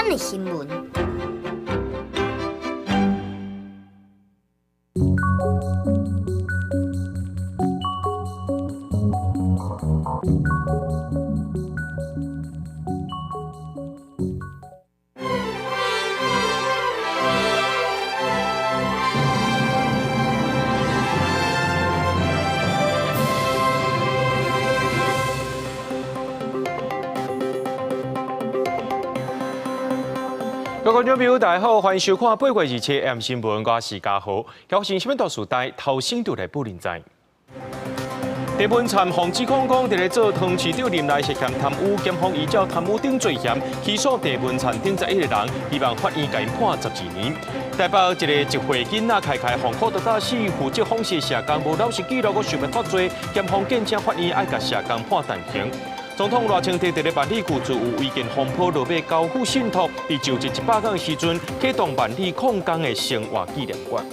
咱的新聞。各位觀眾朋友，大家好，歡迎收看8月27 M 新聞，我是嘉豪。今日新聞大時代頭先就來報您知。鄭文燦予指控講，佇咧做桃園市長任內涉嫌貪污，檢方依照貪污等罪嫌起訴鄭文燦等11個人，希望法院共𪜶判12年。台北一个一歲囡仔開開予苦毒到死，負責訪視社工無老實記錄，閣想欲脫罪，檢方建請法院愛共社工判重刑。總統賴清德佇咧萬里舊厝有違建風波，落尾交付信託，佇就職100天的時陣，啟動萬里礦工的生活紀念館。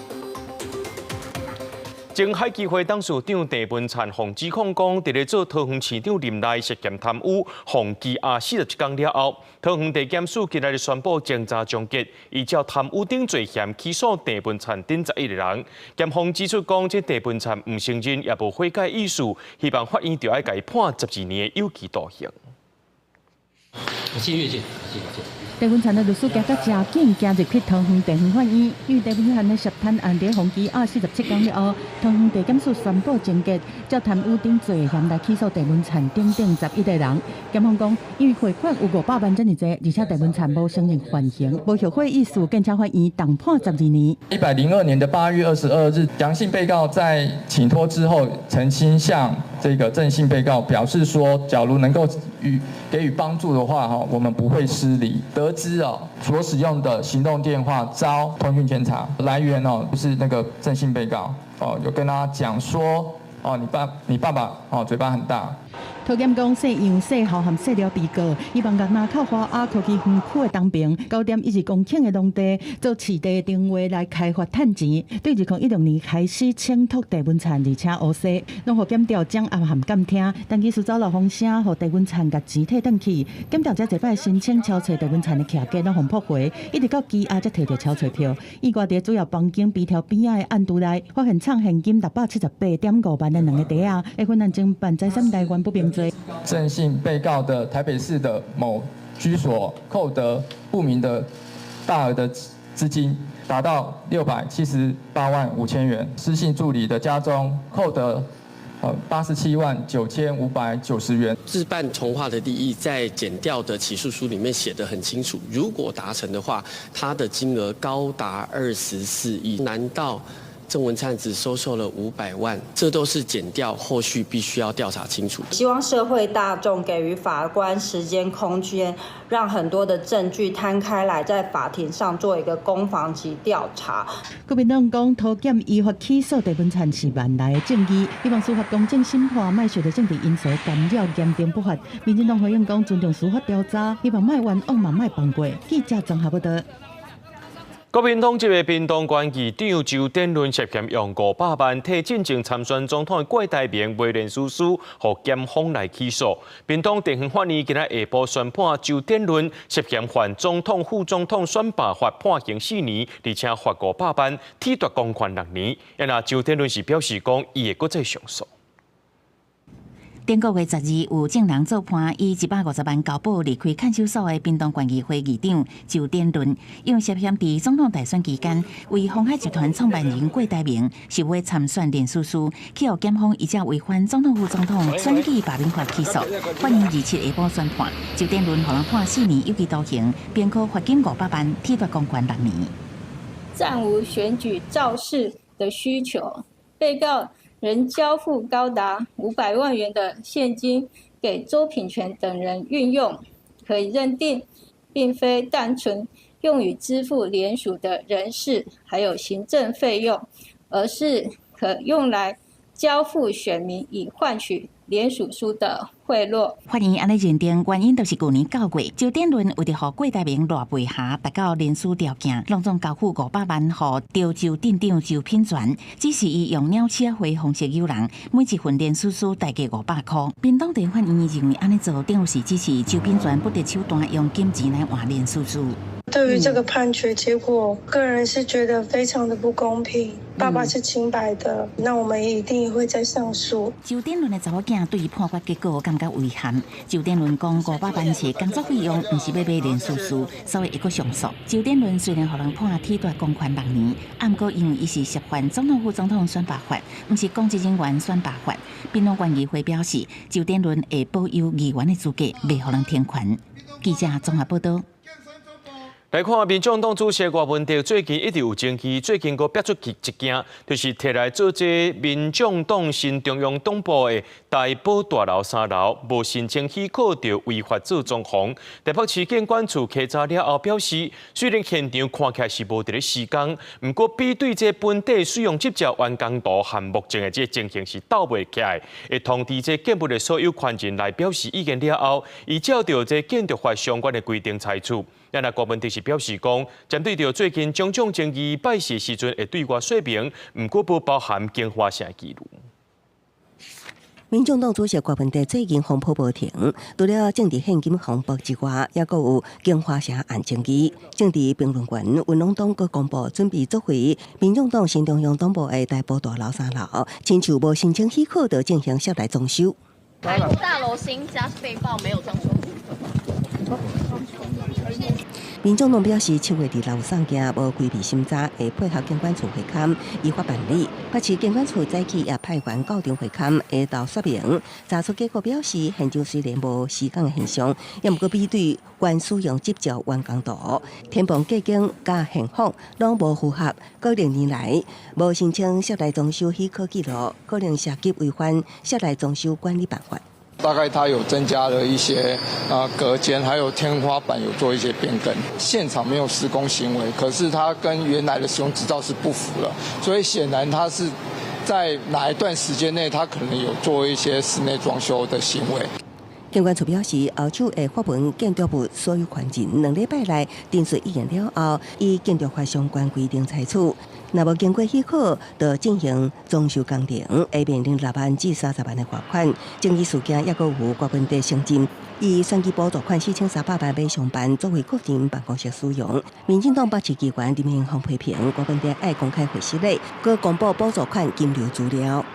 前海基會董事長鄭文燦予指控講，佇咧做桃園市長任內涉嫌貪污，予羈押47天了後，桃園地檢署今日宣布偵查終結，依照貪污等罪嫌起訴鄭文燦等11個人。檢方指出講，這鄭文燦毋承認，也無悔改意思，希望法院著愛共伊判12年的有期徒刑。鄭文燦的律師行甲誠緊，行入去桃園地方法院，因為鄭文燦的涉貪案佇予羈押47天了後，桃園地檢署宣布終結，照貪污等罪嫌來起訴鄭文燦等等11個人。檢方講，因為匯款有500萬遮爾濟，而且鄭文燦無承認犯行，無後悔意思，建請法院重判12年。102年的8月22日，楊姓被告在請託之後，曾經向這個鄭姓被告表示說，假如能夠予給予幫助的話，哈，我們不會失禮。得知哦，所使用的行動電話遭通訊監察，來源哦是那個鄭姓被告哦，有跟他講說哦，你爸爸哦嘴巴很大。桃檢講，姓楊姓校和姓廖被告，伊望共林口花亞科技園區的東爿9.12公頃的農地做市地定位來開發趁錢。對2016年開始請託鄭文燦，而且烏西，攏予檢調掌握和監聽，但其實走漏風聲，予鄭文燦共錢提轉去。檢調者這擺申請抄冊鄭文燦的徛家，攏予駁回，一直到羈押才提著抄冊票。意外佇主要房間邊條邊仔的案櫥內，發現藏現金678.5萬的兩個袋仔，下昏案偵辦財產來源不明罪。鄭姓被告的台北市的某居所扣得不明的大額的資金，達到678萬5千元。施姓助理的家中扣得87萬9590元。自辦重劃的利益在檢調的起訴書裡面寫得很清楚，如果達成的話，它的金額高達24億。難道鄭文燦只收受了500萬？這都是檢調後續必須要調查清楚。希望社會大眾給予法官時間空間，讓很多的證據攤開來，在法庭上做一個攻防及調查。國民黨講，桃檢依法起訴鄭文燦是萬來的正義，希望司法公正審判，莫受著政治因素干擾，嚴重不法。民進黨回應講，尊重司法調查，希望莫冤枉嘛莫放過。記者綜合報導。國民黨籍的屏東縣議長周典倫涉嫌用500萬替進前參選總統的郭台銘賣連署書，予檢方來起訴。屏東地方法院今仔下晡宣判周典倫涉嫌犯總統、副總統選罷法判刑4年，而且罰500萬，褫奪公權6年。啊，周典倫是表示講，伊會閣再上訴。頂個月12，有證人做伴，以150萬交保離開看守所的屏東縣議會議長周典倫，因為涉嫌佇總統大選期間為鴻海集團創辦人郭台銘受賄參選連署書，去予檢方依照違反總統副總統選舉罷免法起訴，法院27下晡宣判，周典倫予人判4年有期徒刑，並科罰金500萬，褫奪公權6年。暫無選舉造勢的需求，被告仍交付高達500萬元的現金給周品全等人運用，可以認定，並非單純用於支付聯署的人事還有行政費用，而是可用來交付選民以換取聯署書的賄賂。法院按呢認定原因，就是舊年9月，周典倫為著予郭台銘賴背下達到聯署條件，攏總交付500萬予潮州鎮長周品全，只是伊用鳥鼠仔會方式誘人，每一份聯署書代價500箍。屏東地法院認為按呢做，等於是支持周品全不擇手段用金錢來換聯署書。對於這個判決結果，個人是覺得非常的不公平。爸爸是清白的，那我們一定會再上訴。周典倫的查某囝對判決結果感覺遺憾。周典倫講500萬是工作費用，毋是欲買聯署書，所以會閣上訴。周典倫雖然予人判褫奪公權6年，毋過因為伊是涉犯總統府總統選罷法，毋是公職人員選罷法。屏東縣議會表示，周典倫會保有議員的資格，袂予人停權。記者綜合報道。來看民眾黨主席柯文哲最近一直有爭議，最近閣逼出去一件，就是提來做這民眾黨新中央黨部的台寶大樓三樓，無申請許可就違法做裝潢。台北市建管處稽查了後表示，雖然現場看起來是無佇咧施工，毋過比對這本地使用執照完工圖和目前的這情形是鬥袂起來。會通知這建物的所有權人來表示意見了後，依照著這建築法相關的規定裁處。咱啊，柯文哲是表示講，針對著最近種種爭議，拜四時陣會對外說明，毋過無包含京華城記錄。民眾黨主席柯文哲最近風波無停，除了政治獻金風波之外，也閣有京華城案爭議。政治評論員溫朗東閣公布準備作為民眾黨新中央黨部的台寶大樓三樓，親像無申請許可就進行室內裝修。台大樓新家被曝沒有裝修許可。民眾黨表示，7月2日有送件，無規避審查，會配合建管處會勘，依法辦理。北市建管處早起也派員到場會勘，下晝說明查出結果表示，現場雖然無施工的現象，也毋過比對原使用執照完工圖、天棚隔間佮現況攏無符合，過兩年來無申請室內裝修許可記錄，可能涉及違反室內裝修管理辦法。大概它有增加了一些啊隔間，還有天花板有做一些變更。現場沒有施工行為，可是它跟原來的使用執照是不符了，所以顯然它是在哪一段時間內，它可能有做一些室內裝修的行為。建管處表示，後續會發文建築物所有權人2禮拜內陳述意見了後，依建築法相關規定裁處。若無經過許可，就進行裝修工程，會面臨6萬至30萬的罰款。爭議事件抑閣有柯文哲承認，以選舉補助款4300萬買商辦作為個人辦公室使用。民進黨北市議員林明鳳批評柯文哲愛公開回失禮，閣公布補助款金流資料。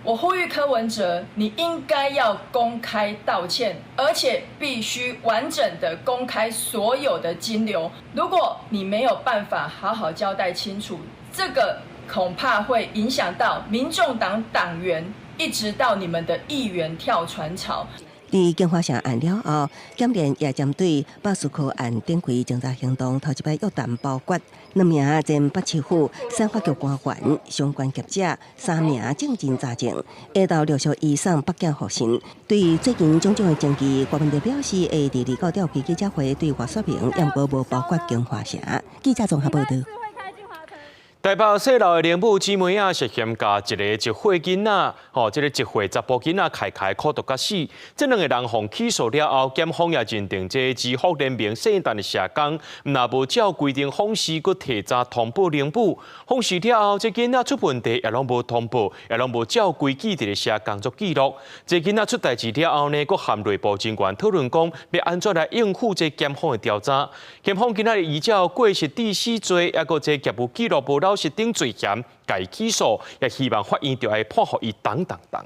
我呼籲柯文哲，你應該要公開道歉，而且必須完整的公開所有的金流。如果你沒有辦法好好交代清楚，這個恐怕會影響到民眾黨黨員，一直到你們的議員跳船潮。佇京華城案了後，檢聯也針對百事可案展開偵查行動，頭一擺約談包括兩名前北市府產發局官員、相關業者，三名證人查證，下晝陸續移送北檢複審。對於最近種種的爭議，柯文哲表示會佇29召開記者會對外說明，毋過無包括京華城。記者綜合報道。台北細膩的靈武姊妹仔涉嫌共一个1歲囡仔，吼，這个1歲查埔囡仔開開苦毒甲死，這兩个人予起訴了後，檢方也認定這支福聯盟聖誕的社工，若無照規定訪視，閣提早通報靈武，訪視了後，這囡仔出問題也攏無通報，也攏無照規矩佇咧寫工作記錄。這囡仔出代誌了後呢，閣和內部人員討論講，欲按怎來應付這檢方的調查。檢方今仔日依照過失致死罪，抑閣這業務記錄無老實等罪嫌，共伊起訴，也希望法院著愛判予伊重重重。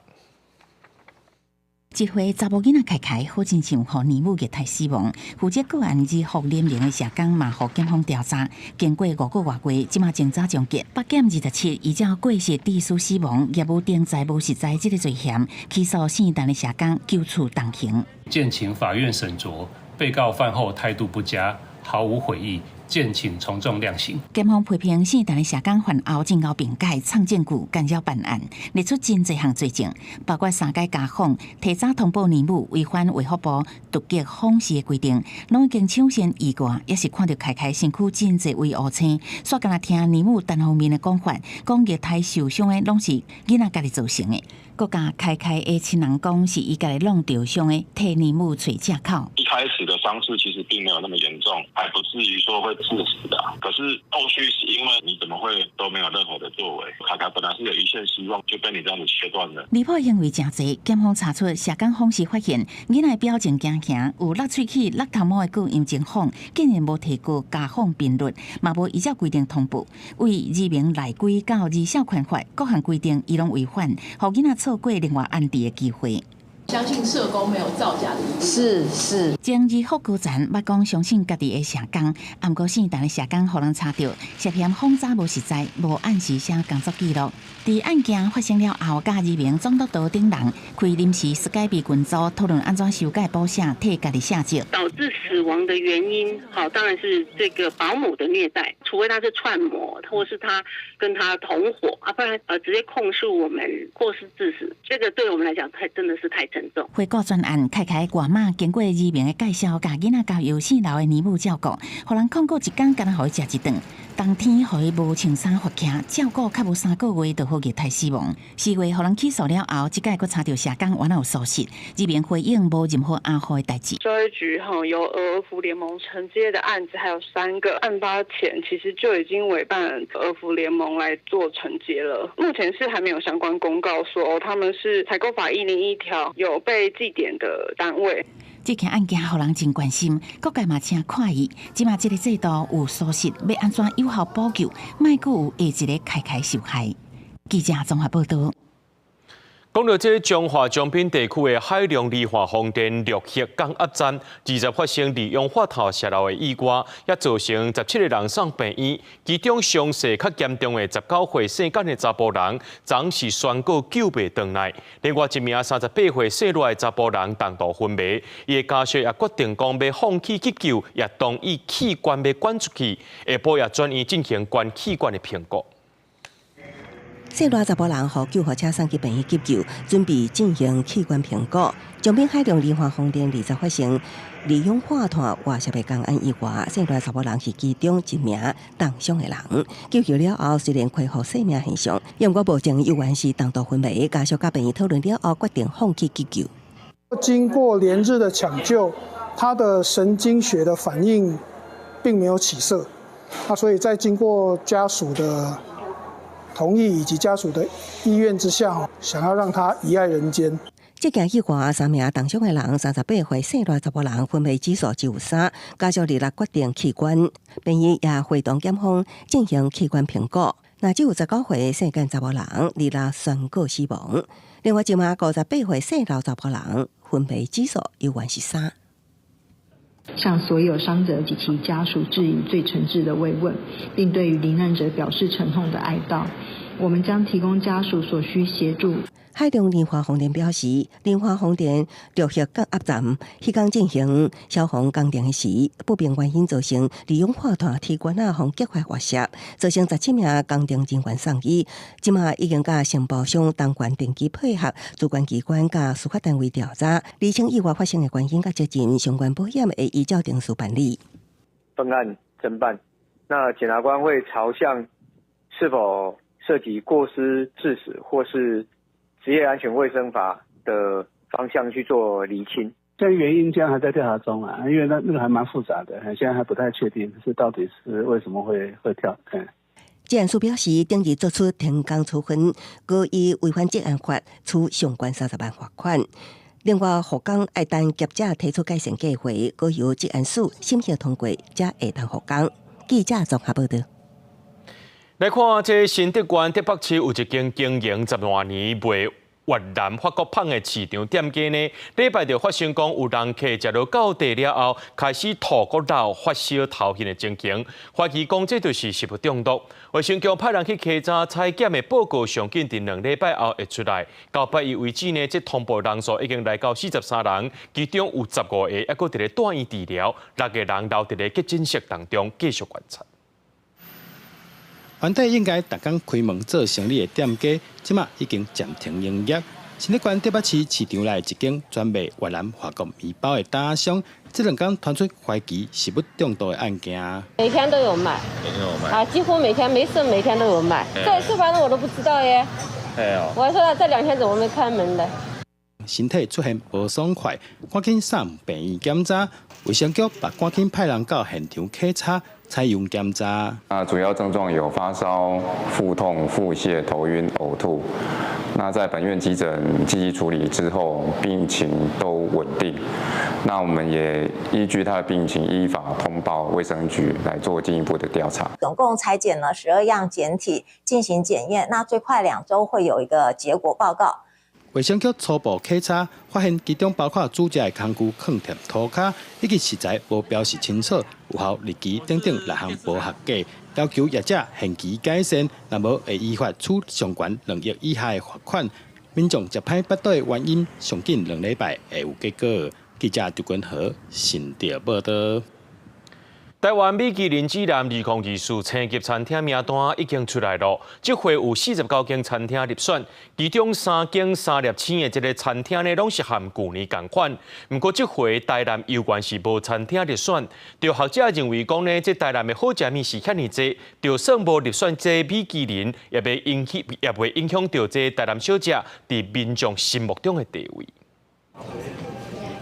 一歲查某囡仔凱凱，好親像予奶母虐待死亡。負責個案之福聯盟的社工嘛，予檢方調查，經過5個外月，這馬偵查終結。北檢27依照過失致死死亡、業務定在無實在這个罪嫌，起訴姓陳的社工，求處重刑。建請法院審酌，被告犯後態度不佳，毫無悔意，建請從重量刑。檢方批評姓陳的社工犯後真𠢕辯解、藏證據、干擾辦案，列出真濟項罪證，包括三改家訪、提早通報奶母違反衛福部突擊訪視的規定，攏已經搶先預告，也是看著凱凱身軀真濟位烏青，煞干焦聽奶母單方面的講法，講虐待受傷的攏是囡仔家己造成的。閣共凱凱的親人講，是伊家己弄著傷的，替奶母揣藉口。一開始的傷勢其實並沒有那麼嚴重，還不至於說會致死的。可是後續是因為你怎麼會都沒有任何的作為？凱凱本來是有一線希望，就被你這樣子切斷了。離譜行為誠濟，檢方查出社工訪視發現，囡仔表情驚嚇，有搦喙齒、搦頭毛的個陰情況，竟然無提高家訪頻率，嘛無依照規定通報，為兒民內規到兒少權法各項規定，伊攏違反，予囡仔錯過另外安置的機會。相信社工沒有造假的疑慮。是是。前兒福高層捌講相信家己的社工，毋過姓陳的社工予人查著，涉嫌訪查無實在，無按時寫工作記錄。佇案件發生了後，佮兒民總督導等人開臨時司改備群組討論按怎修改補寫，替家己卸責。導致死亡的原因，好，當然是這個保姆的虐待，除非他是串謀，或是他跟他同夥啊，不然直接控訴我們過失致死，這個對我們來講太真的是太沉重。回顧全案，凱凱外媽經過兒民的介紹，共囡仔交由姓劉的奶母照顧，予人控告一工，干焦予伊食一頓。當天予伊無穿衫罰徛，照顧較無3個月就予虐待死亡。4月予人起訴了後，這擺閣查著社工原來有疏失，這邊回應無任何阿好的代誌。教育局哈由兒福聯盟承接的案子還有3個，案發前其實就已經委辦兒福聯盟來做承接了。目前是還沒有相關公告說他們是採購法101條有被記點的單位。這件案件予人真關心，各界嘛請看伊。這馬這个制度有疏失，欲按怎有效補救，莫閣有下一个凱凱受害。記者綜合報導。講到這彰化彰濱地區的海良離岸風電陸域降壓站，20發生二氧化碳洩漏的意外，也造成17個人送病院，其中傷勢較嚴重的19歲姓簡的查埔人，昨是宣告救袂轉來。另外一名38歲姓賴的查埔人重度昏迷，伊的家屬也決定講欲放棄急救，也同意器官欲捐出去，下晡也轉院進行捐器官的評估。姓賴查埔人予救護車送去病院急救，準備進行器官評估。彰濱海良離岸風電20發生二氧化碳外泄的工安意外，姓賴查埔人是其中一名重傷的人。救救了後，雖然恢復生命現象，毋過目前猶原是重度昏迷。家屬佮病院討論了後，決定放棄急救。經過連日的搶救，他的神經學的反應並沒有起色。那所以在經過家屬的同意以及家屬的意願之下，想要讓他遺愛人間。這件意外，三名重傷的人，38歲姓賴查埔人，昏迷指數只有3，家屬二六決定器捐，病院也會同檢方進行器官評估。那只有19歲姓簡查埔人，二六宣告死亡。另外一名58歲姓劉查埔人，昏迷指數猶原是3。向所有傷者及其家屬致以最誠摯的慰問，並對於罹難者表示沉痛的哀悼。我們將提供家屬所需協助。海良離岸風電表示，離岸風電陸域降壓站，彼工進行消防工程時，不明原因造成二氧化碳鐵管仔予激發外泄，造成17名工程人員送醫。這馬已經佮承包商東元電機配合主管機關佮司法單位調查，釐清意外發生的原因佮責任，相關保險會依照程序辦理。分案偵辦，那檢察官會朝向是否涉及過失致死或是職業安全衛生法的方向去做釐清。這個原因現在還在調查中啊，因為那個還蠻複雜的，現在還不太確定是到底是為什麼會跳。職安署表示，頂日作出停工處分，閣依違反職安法，處上懸30萬罰款。另外，復工愛等業者提出改善計劃，閣由職安署審核通過，才會當復工。記者綜合報導。來看這新竹縣竹北市有一間經營10外年賣越南法國麭的市場店家呢，禮拜就發生講有人客食落到地了後，開始吐閣漏發燒頭眩的情形，懷疑講這就是食物中毒。衛生局派人去稽查採檢的報告，上緊佇2禮拜後會出來。到拜一為止呢，這通報人數已經來到43人，其中有15個猶閣佇咧住院治療，6個人留佇咧急診室當中繼續觀察。原底應該逐工開門做生意的店家，這馬已經暫停營業。新竹縣竹北市市場內一間專賣越南法國麵包的攤商，這兩工傳出懷疑食物中毒的案件。每天都有賣，每天都有賣啊，幾乎每天沒事，每天都有賣。這次反正我都不知道耶。我還說這兩天怎麼沒開門的？身體出現無爽快，趕緊送病院檢查。衛生局嘛趕緊派人到現場稽查，採樣檢查。啊，主要症狀有發燒、腹痛、腹瀉、頭暈、嘔吐。那在本院急診積極處理之後，病情都穩定。那我們也依據他的病情，依法通報衛生局來做進一步的調查。總共採檢了12樣檢體進行檢驗，那最快2週會有一個結果報告。衛生局初步稽查發現，其中包括煮食的工具囥佇塗跤，以及食材無標示清楚、有效日期等等六項無合格，要求業者限期改善，若無會依法處上懸2億以下的罰款。民眾食歹腹肚的原因，上緊2禮拜會有結果。記者周君豪新竹報導。台灣米其林指南2024星級餐廳名單已經出來了，這回有49間餐廳入選，其中3間3粒星的這个餐廳呢，攏是和舊年仝款。毋過這回台南猶原是無餐廳入選，著學者認為講呢，這台南的好食物是遐爾濟，就算無入選這米其林，也袂引起，也袂影響著這台南小食佇民眾心目中的地位。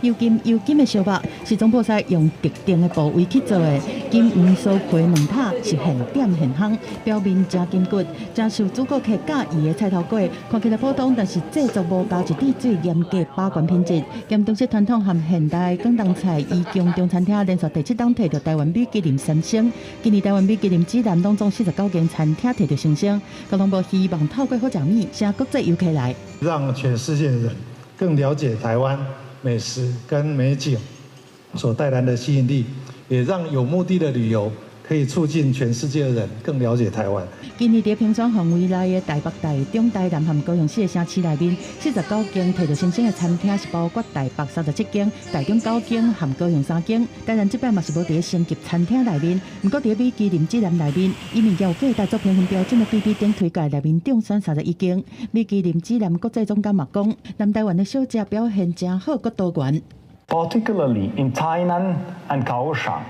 油金油金的燒肉是總鋪師用特定的部位去做的，金黃酥皮卵塔是現點現烘，表面誠筋骨，誠受祖國客佮意的菜頭粿，看起來普通，但是製作無加一滴水，嚴格把關品質。兼中式傳統和現代廣東菜，伊強中餐廳連續第七冬摕著台灣米其林三星。今年台灣米其林指南攏總49間餐廳摕著星星，交通部希望透過好食物，吸國際遊客來，讓全世界的人更了解台灣美食跟美景所帶來的吸引力，也讓有目的的旅遊可以促進全世界的人更了解台灣。今年佇評選範圍內的台北、台中、台南和高雄四個城市內面，49間摕著星星的餐廳是包括台北37間、台中9間和高雄3間。台南這擺嘛是無佇星級餐廳內面，毋過佇米其林指南內面，以物件有價值做評分標準的對比頂推介內面中選31間。米其林指南國際總監嘛講，南台灣的小食表現誠好，閣多元。 Particularly in Tainan and Kaohsiung,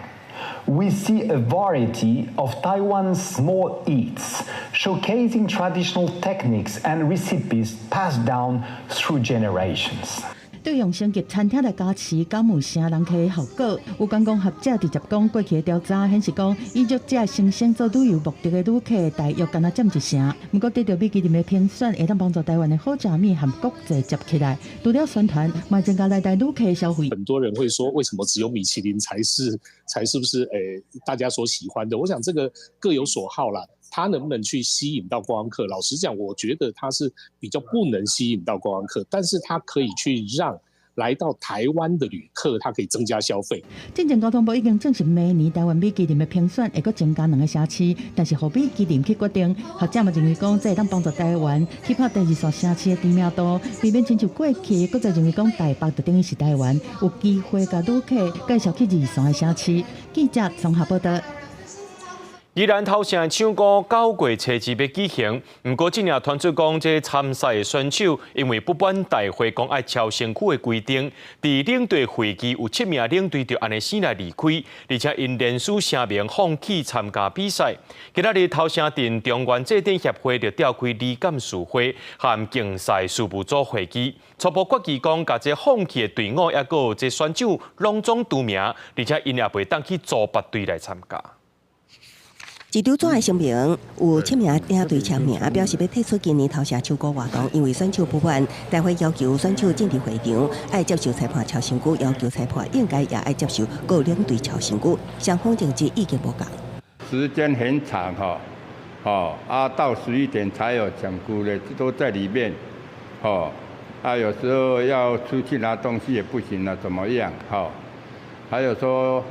we see a variety of Taiwan's small eats, showcasing traditional techniques and recipes passed down through generations. 對用星級餐廳來加持，敢有啥人客的效果？有觀光學者直接講，過去的調查顯示講，以弱者星星做旅遊目的的旅客，大約敢若佔一成。毋過得著米其林的評選，會當幫助台灣的好食物和國際接起來。除了宣傳，嘛增加來台旅客的消費。很多人會說，為什麼只有米其林才是不是大家所喜歡的？我想這個各有所好啦。它能不能去吸引到觀光客？老實講，我覺得它是比較不能吸引到觀光客，但是它可以去讓來到台灣的旅客，它可以增加消費。進前交通部已經證實，明年台灣米其林的評選會閣增加兩个城市，但是予米其林去決定。學者嘛認為講，這會當幫助台灣去拍第二線城市的知名度，避免親像過去閣再認為講台北就等於是台灣，有機會共旅客介紹去二線的城市。記者綜合報導。宜蘭頭城搶孤九月初二欲舉行，毋過這領傳出講，這參賽的選手因為不滿大會講愛超身軀的規定，佇領隊會議有七名領隊就按呢死來離開，而且𪜶連署聲明放棄參加比賽。今仔日頭城鎮中原祭典協會就召開理監事會和競賽事務組會議，初步決議講，共這放棄的隊伍抑閣有這選手攏總除名，而且𪜶也袂當去組別隊來參加。一張紙的聲明有七名領隊簽名，表示欲退出今年頭城搶孤活動，因為選手不滿，大會要求選手進入會場，愛接受裁判抄身軀，要求裁判應該也愛接受各領隊抄身軀，雙方認知意見無仝。時間很長吼，吼啊到11點才有搶孤咧，都在裡面，吼啊，有時候要出去拿東西也不行了，怎麼樣？好，還有說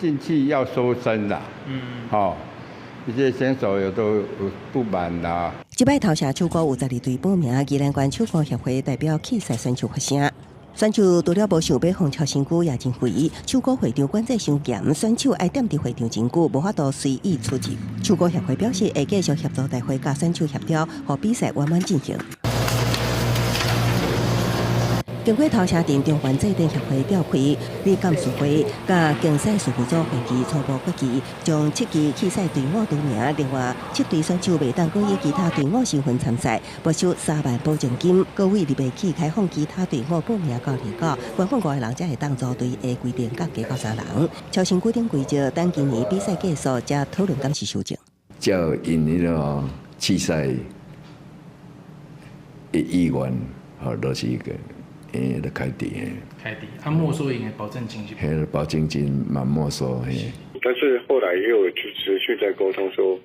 進去要搜身啦，好，一些選手有都不滿啦。這擺頭城手鼓有12隊報名，宜蘭縣手鼓協會代表棄賽選手發聲。選手除了無想欲予超身軀也真肥，手鼓會場管制傷嚴，選手愛踮佇會場真久，無法度隨意出入。手鼓協會表示會繼續協助大會佮選手協調，予比賽圓滿進行。經過頭城鎮中原祭典協會召開理監事會、佮競賽事務組會議初步決議，將七支棄賽隊伍除名，另外七隊選手袂當閣以其他隊伍身份參賽，沒收3萬保證金。各位預備起開放其他隊伍報名到29，原本五个人才會當組隊的規定降低到三人。超新規定規則，等今年比賽結束才討論敢是修正。照𪜶彼个棄賽的意願，吼，都是一個。欸，咧開除。開除，啊，沒收𪜶的保證金是？嘿，保證金嘛沒收嘿。但是後來又就持續在溝通說，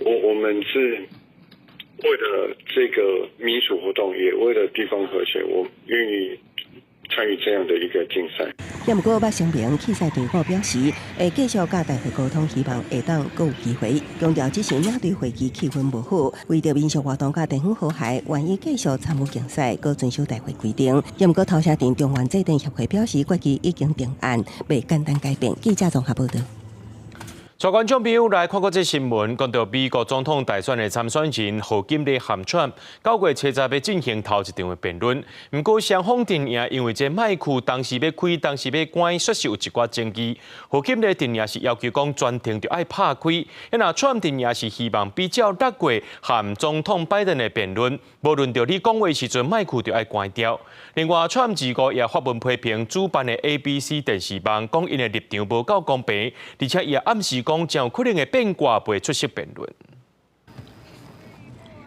我們是為了這個民俗活動，也為了地方和諧，我願意參與這樣的一個競賽。也毋過，捌聲明棄賽隊伍表示，會繼續佮大會溝通，希望會當閣有機會。強調只是領隊會議氣氛無好，為著民俗活動佮地方和諧，願意繼續參與競賽，閣遵守大會規定。也毋過，頭城鎮中原祭典協會表示，決議已經定案，袂簡單改變。記者綜合報道。帶觀眾朋友來看國際新聞，講到美國總統大選的參選人賀錦麗和川普，9月70欲進行頭一場的辯論。毋過雙方陣營因為這麥克當時欲開，當時欲關，確實有一寡爭議。賀錦麗陣營是要求講全程就愛拍開，若川普陣營是希望比照6月和總統拜登的辯論，無輪著你講話時陣，麥克就愛關掉。另外，川普25也發文批評主辦的 ABC 電視網，講𪜶的立場無夠公平，而且伊也暗示講真有可能會變卦，袂出席辯論。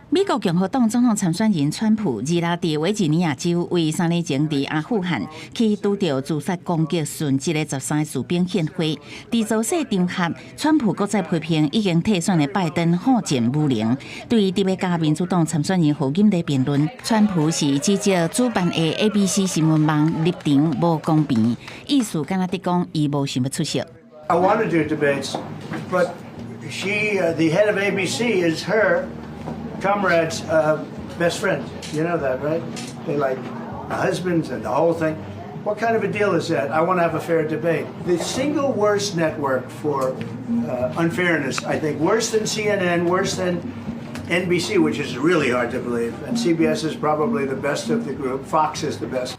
美國共和黨總統參選人川普26佇維吉尼亞州為3年前佇阿富汗去拄著自殺攻擊殉職的13个士兵獻花。佇造勢場合，川普閣再批評已經退選的拜登好戰無能。對佇欲佮民主黨參選人賀錦麗辯論，川普是指責主辦的 ABC 新聞網立場無公平，意思敢若佇講伊無想欲出席。 I want to do debates, but she, the head of ABC, is her comrade's best friend. You know that, right? They like husbands and the whole thing. What kind of a deal is that? I want to have a fair debate. The single worst network for unfairness, I think, worse than CNN, worse than NBC, which is really hard to believe. And CBS is probably the best of the group. Fox is the best.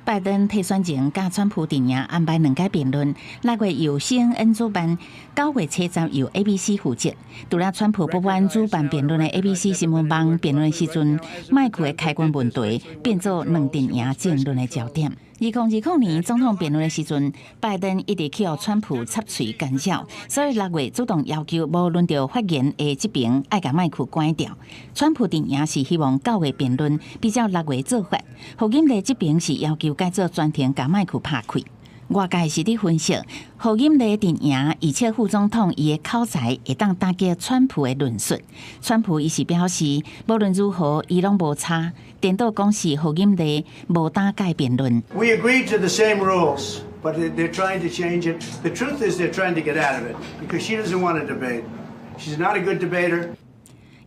拜登退選前，佮川普陣營安排兩屆辯論，6月由 CNN 主辦，9月70由 ABC 負責。除了川普不滿主辦辯論的 ABC 新聞網辯論時陣，麥克的開關問題變做兩陣營爭論的焦點。2020年總統辯論的時陣，拜登一直去予川普插喙干擾，所以6月主動要求無輪著發言的這邊愛共麥克關掉。川普陣營是希望9月辯論比照六月做法，賀錦麗這邊是要求改做全程共麥克拍開。外界是佇分析，賀錦麗陣營預測副總統伊的口才會當打擊川普的論述。川普伊是表示，無論如何，伊攏無差。顛倒講是賀錦麗無膽共伊辯論。 We agreed to the same rules, but they're trying to change it. The truth is they're trying to get out of it because she doesn't want to debate. She's not a good debater.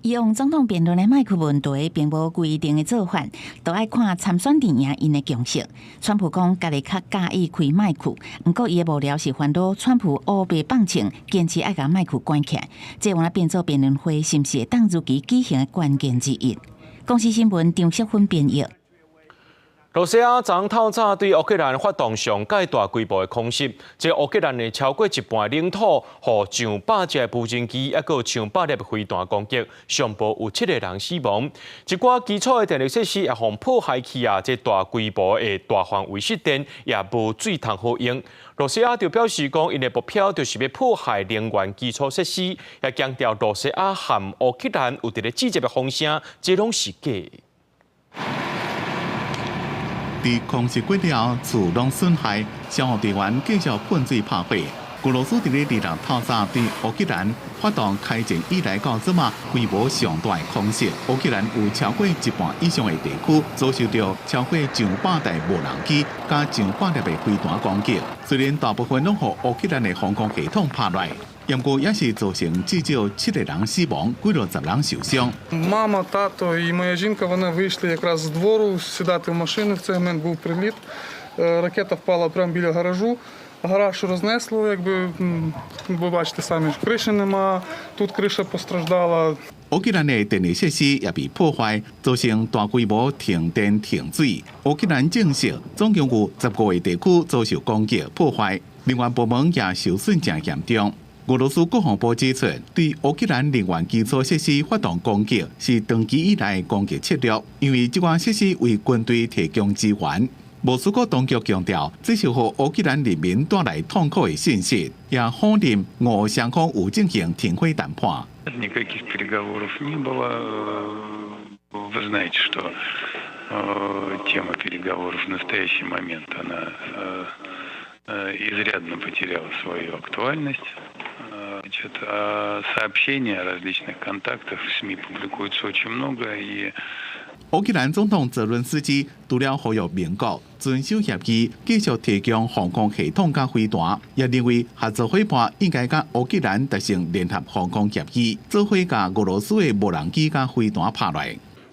以往總統辯論的麥克問題並無規定的做法，都愛看參選陣營𪜶的共識。川普講家己較佮意開麥克，毋過伊的幕僚是煩惱川普烏白放槍，堅持愛共麥克關起來，這有變做辯論會是毋是會當如期舉行的關鍵之一。公視新聞張淑芬編譯。羅西亞昨透早對烏克蘭發動上蓋大規模的空襲，這烏克蘭的超過一半領土，予上百架無人機，抑閣上百粒飛彈攻擊，上無有七個人死亡。一寡基礎的電力設施也予破壞去啊！這大規模的大範圍失電也無水通好用。羅西亞就表示講，𪜶的目標就是欲破壞能源基礎設施，也強調羅西亞和烏克蘭有佇咧指責的風聲，這攏是假。佇空襲過了後，厝攏損害，消防隊員繼續噴水拍火。俄羅斯佇咧26透早對烏克蘭發動開戰以來到這馬規模上大的空襲，烏克蘭有超過一半以上的地區遭受著超過上百台無人機佮上百粒的飛彈攻擊。雖然大部分攏予烏克蘭的防空系統拍落，毋過也是造成至少七個人死亡，幾落十人受傷。 Мама, тато і моя жінка, вони вийшли якраз з двору сідати в машину. В цей момент був приліт. Ракета впала прямо біля гаражу. Гараж рознесло, якби ви бачите самі, крыши нема, тут крыша постраждала. 烏克蘭的電力設施也被破壞，造成大規模停電停水。烏克蘭證實，總共有15個地區遭受攻擊破壞，能源部門也受損誠嚴重。俄羅斯國防部指出，對烏克蘭能源基礎設施發動攻擊是長期以來攻擊策略，因為這款設施為軍隊提供支援。莫斯科當局強調，這是予烏克蘭人民帶來痛苦的信息，也否認俄雙方有進行停火談判。 Никаких переговоров не было. Вы знаете, что тема переговоров в настоящий момент она изрядно потеряла свою актуальность. Значит, а сообщений о различных контактах в СМИ публикуется очень много, и 烏克蘭總統澤倫斯基除了呼籲盟國遵守協議，繼續提供防空系統佮飛彈，也認為合作夥伴應該佮烏克蘭達成聯合防空協議，做伙共俄羅斯的無人機佮飛彈拍落。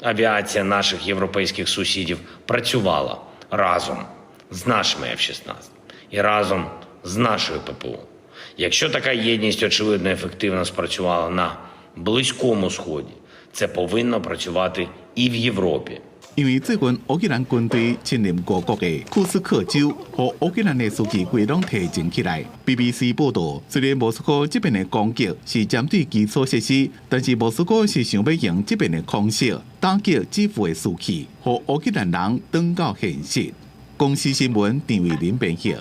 Авіація наших європейських сусідів працювала разом з нашими F-16 і разом з нашою ППО. Якщо така єдність, очевидно, ефективно спрацювала на Близькому Сході, це повинно працювати і в Європі. 因為最近烏克蘭軍隊侵入俄國的庫斯克州，予烏克蘭的士氣規攏提振起來。BBC 報道，雖然莫斯科這邊的攻擊是針對基礎設施，但是莫斯科是想欲用這邊的空襲打擊基輔的士氣，予烏克蘭人轉到現實。公視新聞陳慧琳編譯。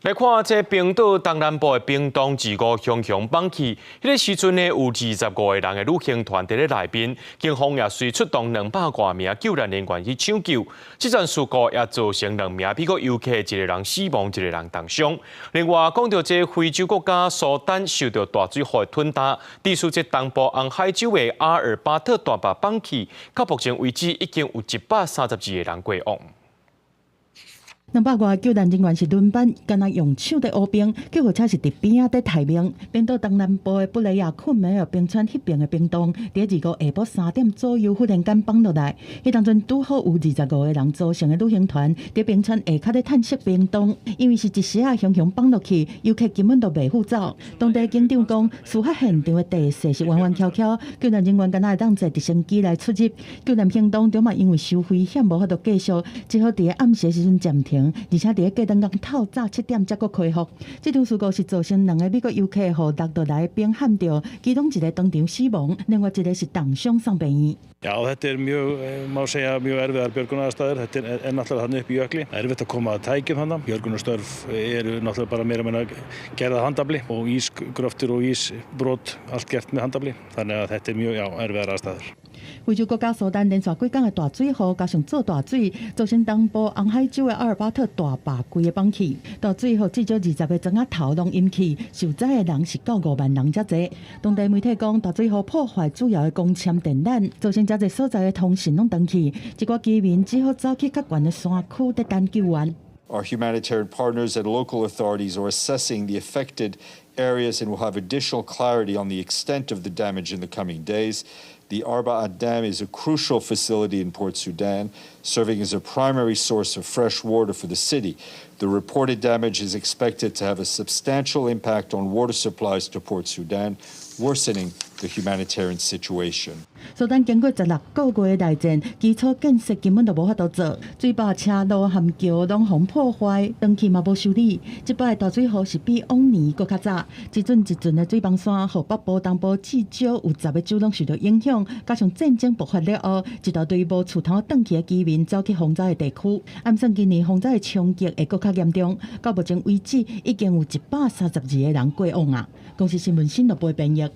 來看這冰島東南部的冰洞25雄雄崩去，彼個時陣呢，有25個人的旅行團佇咧內面，警方也隨出動200外名救難人員去搶救。這場事故也造成兩名美國遊客，一個人死亡，一個人重傷。另外，講著這非洲國家蘇丹受著大水禍吞焦，地處這東部紅海州的阿爾巴特大壩崩去，到目前為止已經有132個人過往。200外救難人員是輪班，敢若用手佇挖冰，救護車是佇邊仔佇刣命。冰島東南部的布雷亞庫梅爾冰川彼邊的冰洞，佇25下晡3點左右忽然間崩落來。彼當陣拄好有25個人組成的旅行團，佇冰川下跤咧探測冰洞，因為是一時仔雄雄崩落去，遊客根本就袂赴走。當地警長講，事發現場的地勢是彎彎曲曲，救難人員敢若會當坐直升機來出入。救難行動著嘛因為傷危險無法度繼續，只好佇暗時時陣暫停。而且佇隔當工透早7點才閣恢復。這場事故是造成兩个美國遊客予落落來冰撼著，其中一个當場死亡，另外一個是重傷送病院。 Já, þetta er mjög, má segja, mjög erfiðar björgunaraðstæður. Þetta er náttúrulega þarna upp í jökli. Erfitt að koma að tækjum þarna. Björgunarstörf eru náttúrulega bara meira og minna gerð af handafli og ísgröftur og ísbrot, allt gert með handafli. Þannig að þetta er mjög, já, erfiðar aðstæður. 非洲國家蘇丹連續幾工的大水雨，加上做大水，造成東部紅海州的阿爾巴特大壩規个崩去。大水予至少20個庄仔頭攏淹去，受災的人是到5萬人遮濟。當地媒體講，大水雨破壞主要的光纖電纜，造成遮濟所在的通訊攏斷去，一寡居民只好走去較懸的山區佇等救援。 Our humanitarian partners and local authorities are assessing the affected areas and will have additional clarity on the extent of the damage in the coming days. The Arbaat Dam is a crucial facility in Port Sudan, serving as a primary source of fresh water for the city. The reported damage is expected to have a substantial impact on water supplies to Port Sudan, worsening the humanitarian situation. 蘇丹經過16個月的內戰，基礎建設根本就無法度做，水壩、車路和橋攏予破壞，長期嘛無修理。這擺大水雨是比往年閣較早，一陣一陣的水崩山，予北部、東部至少有10個州攏受著影響。加上戰爭爆發了後，一大堆無厝通轉去的居民走去洪災的地區。按算今年洪災的衝擊會閣較嚴重。到目前為止，已經有132個人過往啊。公視新聞新聞部編譯。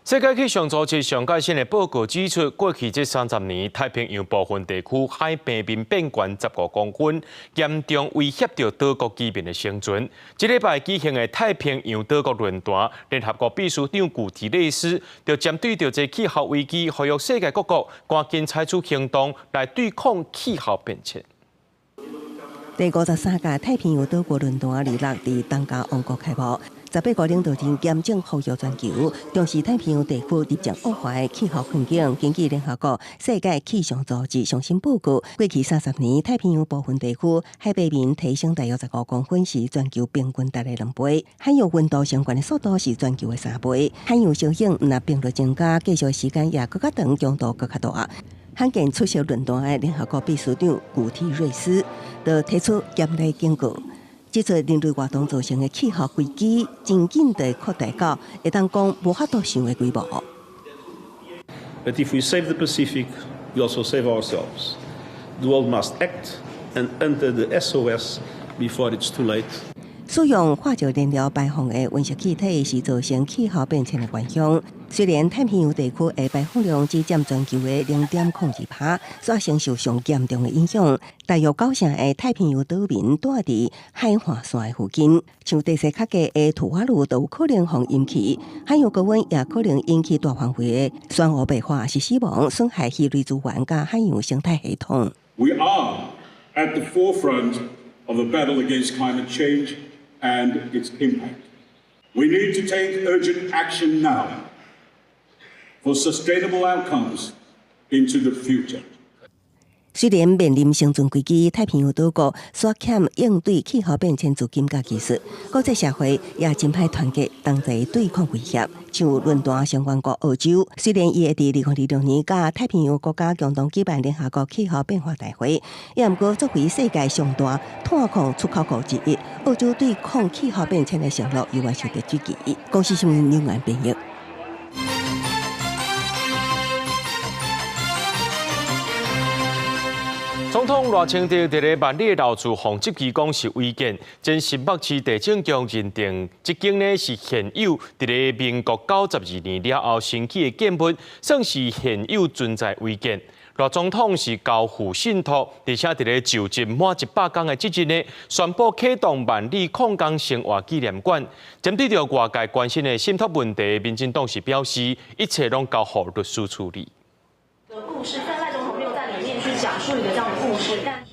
世界氣象組織上蓋新的報告指出，過去這30年，太平洋部分地區海平面變懸15公分，嚴重威脅著島國居民的生存。這禮拜舉行的太平洋島國論壇，聯合國秘書長古提雷斯就針對著這氣候危機，呼籲世界各國趕緊採取行動來對抗氣候變遷。第53屆太平洋島國論壇26佇東加王國開幕。18個領導人嚴正呼籲全球重視太平洋地區日漸惡化的氣候困境。根據聯合國世界氣象組織上新報告，過去30年太平洋部分地區海平面提升大約15公分，是全球平均值的2倍。海洋溫度升懸的速度是全球的3倍。海洋燒冷毋但頻率增加，繼續時間也閣較長，強度閣較大。罕見出席論壇的聯合國秘書長古提瑞斯就提出嚴厲警告。指出人類活動造成的氣候危機，真緊地擴大到會當講無法度想的規模。 But if we save the Pacific, we also save ourselves. The world must act and enter the SOS before it's too late. 使用化石燃料排放的溫室氣體是造成氣候變遷的元兇。雖然太平洋地區的排放量只佔全球的0.02%，卻承受上嚴重的影響。大約九成的太平洋島民住佇海岸線的附近，像地勢較低的吐瓦魯都有可能予淹去。海洋高溫也可能引起大範圍的珊瑚白化，是死亡，損害魚類資源佮海洋生態系統。 We are at the forefront of the battle against climate change and its impact. We need to take urgent action now for sustainable outcomes into the future. 雖然面臨生存危機，太平洋島國煞欠應對氣候變遷資金佮技術，國際社會也真歹團結，同齊對抗威脅。像論壇成員國澳洲，雖然伊會佇2026年佮太平洋國家共同舉辦聯合國氣候變化大會，也毋過作為世界上大碳礦出口國之一，澳洲對抗氣候變遷的承諾猶原受著質疑。公視新聞劉安編譯。總統賴清德佇咧萬里老厝予質疑講是違建，前新北市地政局認定，這間呢是現有佇咧民國92年了後新起的建物，算是現有存在違建。賴總統是交付信託，而且佇咧就職滿100天的這日呢，宣布啟動萬里礦工生活紀念館。針對著外界關心的信託問題，民進黨是表示一切攏交予律師處理。故事，但賴總統沒有在裡面去講述一個這樣的故事。但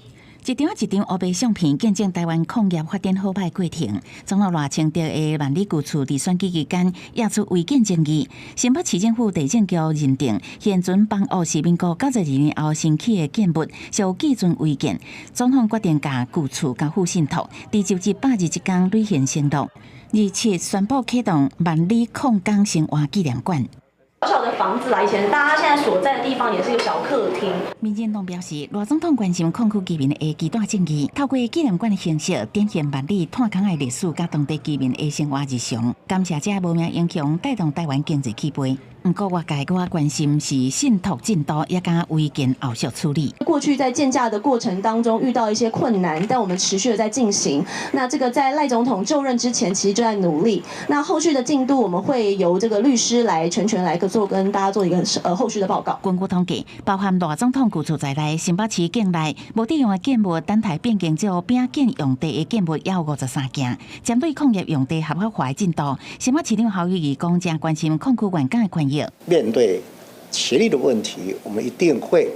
一張一張烏白相片，見證臺灣礦業發展好歹過程。總統賴清德的萬里舊厝佇選舉期間惹出違建爭議，新北市政府地政局認定現存房屋是民國92年後新起的建物，屬既存違建。總統決定共舊厝交付信託，佇就職100日這工履行承諾，27宣布啟動萬里礦工生活紀念館。小小的房子啦，以前大家現在所在的地方也是一個小客廳。民進黨表示，賴總統關心礦區居民的期待正義，透過紀念館的形式，展現萬里炭礦的歷史佮當地居民的生活日常。感謝這無名英雄帶動臺灣經濟起飛。毋過外界閣較關心是信託進度，也佮違建後續處理。過去在建價的過程當中遇到一些困難，但我們持續的在進行。那這個在賴總統就任之前，其實就在努力。那後續的進度，我們會由這個律師來全權來做跟大家做一個後續的報告。根據統計，包含賴總統舊厝在內，新北市境內無佇用的建物，等待變更做變建用地的建物也有53件。針對礦業用地合法化的進度，新北市長侯友宜講，誠關心礦區員工的權益。面對權利的問題，我們一定會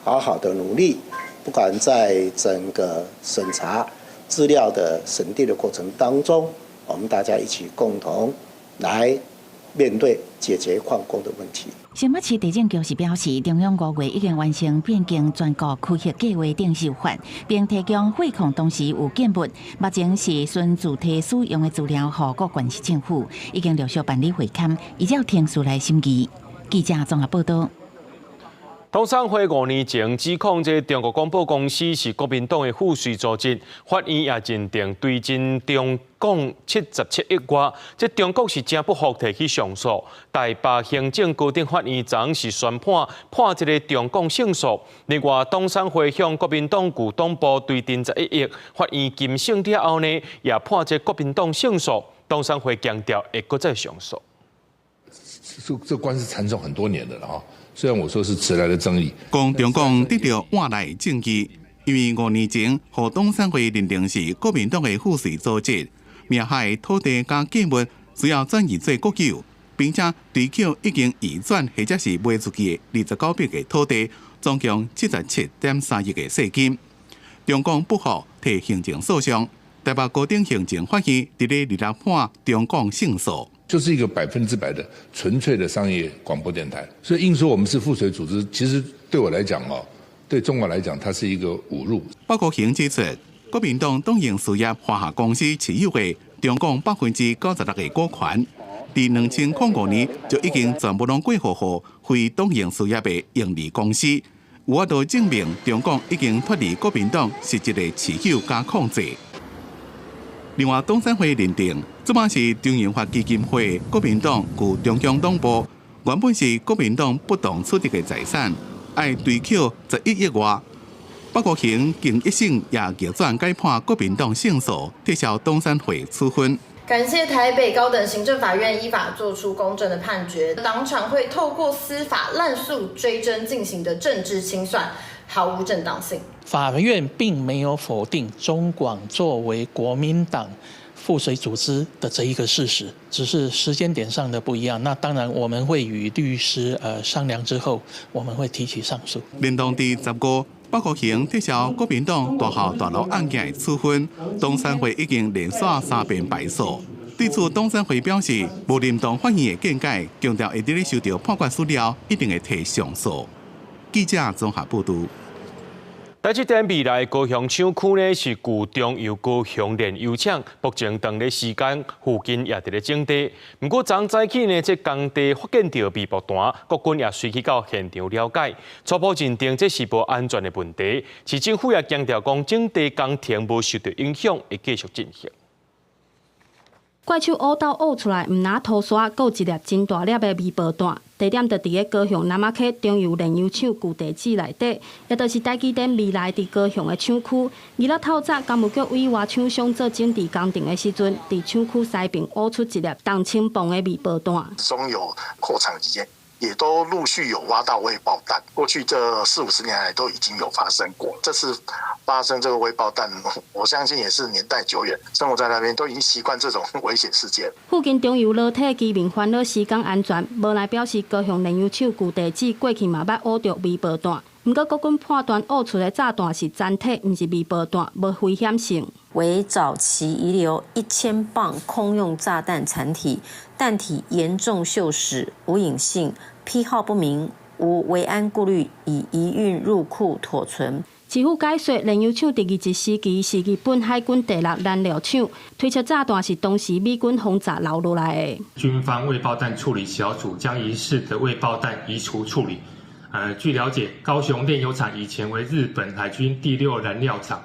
好好的努力，不管在整個審查資料的審定的過程當中，我們大家一起共同來面對解決礦工的問題。新北市地政局是表示，中央5月已經完成變更全國區域計畫定修法，並提供廢礦當時有建物，目前是循主體使用的資料，予各縣市政府已經陸續辦理會勘，依照程序來審議。記者綜合報道。董事會5年前指控這中國廣播公司是國民黨的附隨組織，法院也認定追徵中共77億外，這中國是誠不服提起上訴。台北行政高等法院昨是宣判判這个中共勝訴。另外，董事會向國民黨舊黨部追徵11億，法院經審了後呢，也判這國民黨勝訴。董事會強調會閣再上訴。這官司纏訟很多年的了哈。雖然我說是遲來的正義，講中廣得著晚來正義，因為5年前，予董山會認定是國民黨的附隨組織，名下的土地佮建物需要轉移做國有，並且追繳已經移轉或者是賣出去的29筆的土地，總共77.3億的稅金。中廣不服，提行政訴訟，台北高等行政法院佇咧二六判中廣勝訴。就是一個100%的純粹的商業廣播電台，所以硬說我們是附隨組織，其實對我來講哦，對中廣來講，它是一個侮辱。報告顯指出，國民黨東營事業華夏公司持有的中廣96%的股權，佇2005年就已經全部攏過戶予非東營事業的營利公司，有法度證明中廣已經脫離國民黨實質的持有佮控制。另外，董山會認定，這擺是張榮發基金會國民黨舊中共黨部，原本是國民黨不當取得的財產，愛追繳11億外。北高雄經一審也逆轉改判國民黨勝訴，撤銷董山會處分。感謝台北高等行政法院依法作出公正的判決，黨產會透過司法濫訴追徵進行的政治清算，毫無正當性。法院並沒有否定中廣作為國民黨附隨組織的這一個事實，只是時間點上的不一樣。那當然，我們會與律師商量之後，我們會提起上訴。連同佇15，北高雄撤銷國民黨大校大樓案件的處分，董山會已經連續三遍敗訴。對此，董山會表示，無認同法院的見解，強調會佇咧收到判決書了，一定會提上訴。記者綜合報導。台積電未來高雄廠區呢是舊中油高雄煉油廠，目前當咧時間附近也佇咧徵地。毋過昨早起呢，這工地發現著未爆彈，國軍也隨去到現場了解，初步認定這是無安全的問題。市政府也強調講，徵地工程無受著影響，會繼續進行。怪手挖斗挖出來，毋但塗沙，閣有一粒真大粒的未爆彈。地點就佇咧高雄南仔溪中油煉油廠舊地址內底，也就是台積電未來佇高雄的廠區。二六透早，工務局委外廠商做整治工程的時陣，佇廠區西邊挖出一粒重千磅的未爆彈。中油擴廠期間，也都陸續有挖到未爆彈。過去這四五十年來都已經有發生過。這次發生這個未爆彈，我相信也是年代久遠，生活在那邊都已經習慣這種危險事件。附近中油樓梯居民煩惱施工安全，無奈表示高雄煉油廠舊地址過去嘛捌挖著未爆彈，毋過國軍判斷挖出的炸彈是殘體，毋是未爆彈，無危險性。為早期遺留1000磅空用炸彈殘體，彈體嚴重鏽蝕，無引信，批號不明，無維安顧慮，已移運入庫妥存。市府解說，煉油廠佇日治時期是日本海軍第六燃料廠，推測炸彈是當時美軍轟炸留落來的。軍方未爆彈處理小組將疑似的未爆彈移除處理。據了解，高雄煉油廠以前為日本海軍第六燃料廠，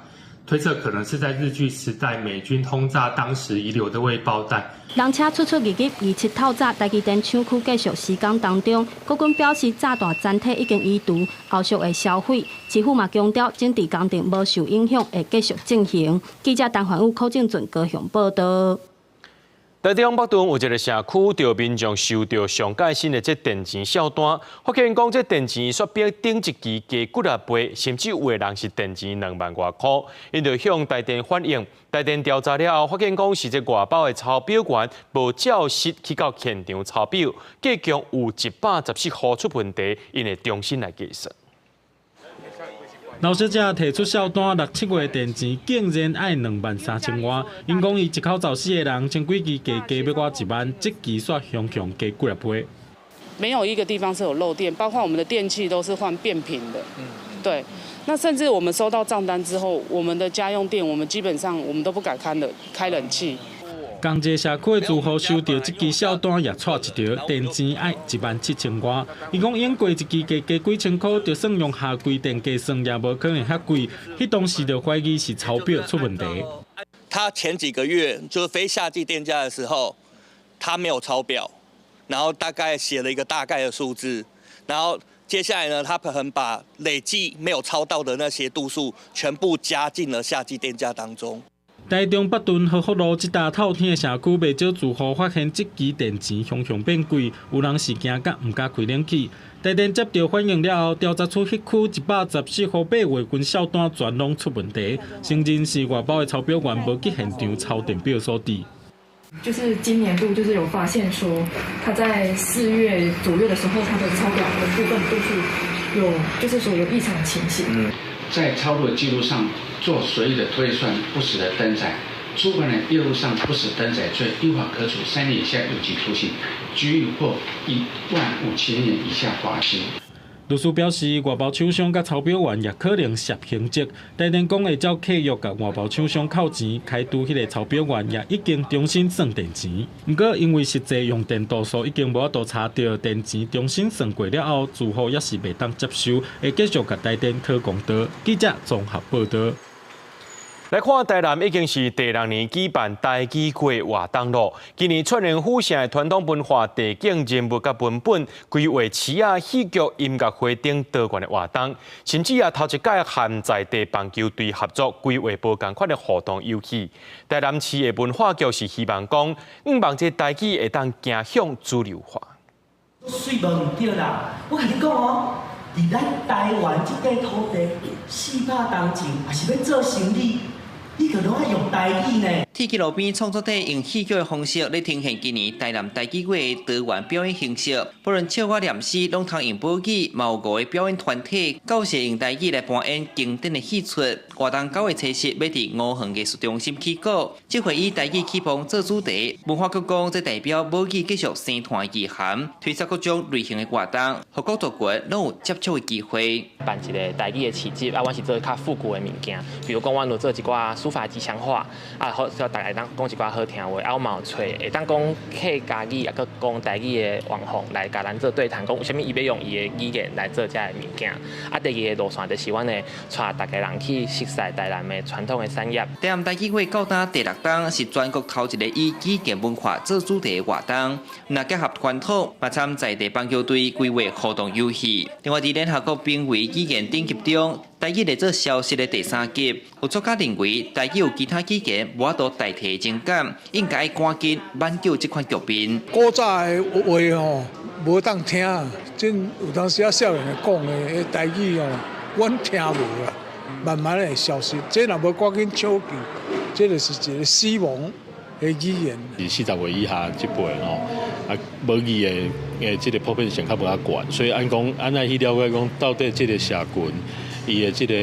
推測可能是在日據時代美軍轟炸當時遺留的未爆彈。人車出出入入，27透早，台積電廠區繼續施工當中，國軍表示炸彈殘體已經移除，後續會銷毀。市府嘛強調，整治工程無受影響，會繼續進行。記者陳環宇、柯正俊高雄報導。台中北屯有一個社區，著民眾收著上蓋新的這電錢數單，發現講這電錢煞比頂一期加幾仔倍，甚至有的人是電錢2萬外箍。𪜶就向台電反映，台電調查了後，發現講是這外包的抄表員無照實去到現場抄表，計共有114戶出問題，𪜶會重新來計算。老小姐提出數單，六七月電錢竟然愛2萬3千外。𪜶講伊一口罩四个人，前幾期加加欲外1萬，這期煞雄雄加幾仔倍。沒有一個地方是有漏電，包括我們的電器都是換變頻的。對。那甚至我們收到賬單之後，我們的家用電，我們基本上我們都不敢開冷開冷氣。仝一个社區的住戶收著這支數單也𤆬一條，電錢愛1萬7千外。伊講永過一期加加幾千箍，就算用夏季電計算也無可能遐貴。彼當時就懷疑是抄表出問題。他前幾個月就是非夏季電價的時候，他沒有抄表，然後大概寫了一個大概的數字，然後接下來呢，他可能把累計沒有抄到的那些度數全部加進了夏季電價當中。台中北屯和福路這搭透天的社區，袂少住戶發現這支電錢雄雄變貴，有人是驚甲毋敢開冷氣。台電接到反映了後，調查出彼區114戶8月份數單全攏出問題，承認是外包的抄表員無去現場抄電表所致。就是今年度就是有發現說，他在4月左右的時候，他的抄表的部分都是有，就是說有異常情形。在操作記錄上做隨意的推算，不實的登載，觸犯了業務上不實登載罪，依法可處3年以下有期徒刑、拘役或1萬5千元以下罰金。律師表示，外包廠商佮抄表員也可能涉刑責。台電講會照契約共外包廠商扣錢，開除彼个抄表員也已經重新算電錢。毋過因為實際用電度數已經無法度查著，電錢重新算過了後，住戶也是袂當接受，會繼續共台電討公道。記者綜合報導。來看台南已經是第六年舉辦台語月活動囉。今年串聯府城的傳統文化、地景、人物佮文本，規劃市仔戲劇、音樂會等多元的活動，甚至也頭一擺和在地棒球隊合作，規劃無仝款的互動遊戲。台南市的文化局是希望講，向望這台語會當走向主流化。媠無毋對啦，我共你講哦，佇咱台灣這塊土地，400冬前也是欲做生理。你可攏愛用台語呢。鐵枝路邊創作者用戲劇的方式來呈現今年台南台語月的多元表演形式，不論笑話念詩，攏通用母語，嘛有五個表演團體，教授用台語來搬演經典的戲曲。活動9月7日欲佇吳園藝術中心起鼓，這回以台語起風做主題。文化局講，這代表母語繼續生團意涵，推出各種類型的活動，予各族群攏有接觸的機會。辦一个台語的市集，啊，阮是做較復古的物件，比如講，阮有做一寡書法吉祥話，啊，好，大家會當講一寡好聽話，啊，我嘛有揣會當講客家語，抑閣講台語的網紅來共咱做對談，講為啥物伊欲用伊的語言來做這个物件。啊，第二个路線就是阮會帶逐家人去熟悉台南的傳統的產業。台南台語月到今第六冬，是全國頭一个以語言文化做主題的活動，若結合傳統，嘛參在地棒球隊規劃互動遊戲。另外，佇聯合國瀕危語言等級中，台語列做消失的第三級。有作家認為，台語有其他語言無法度代替的情感，應該趕緊挽救這款局面。古早的話吼，無當聽，真有當時啊，少年講的台語吼，阮聽無啦，慢慢會消失。這若無趕緊搶救，這就是一個死亡的語言。是40歲以下這輩吼，啊，母語的的這个普遍性較無遐懸，所以按講，按來去了解講，到底這个社群伊的這个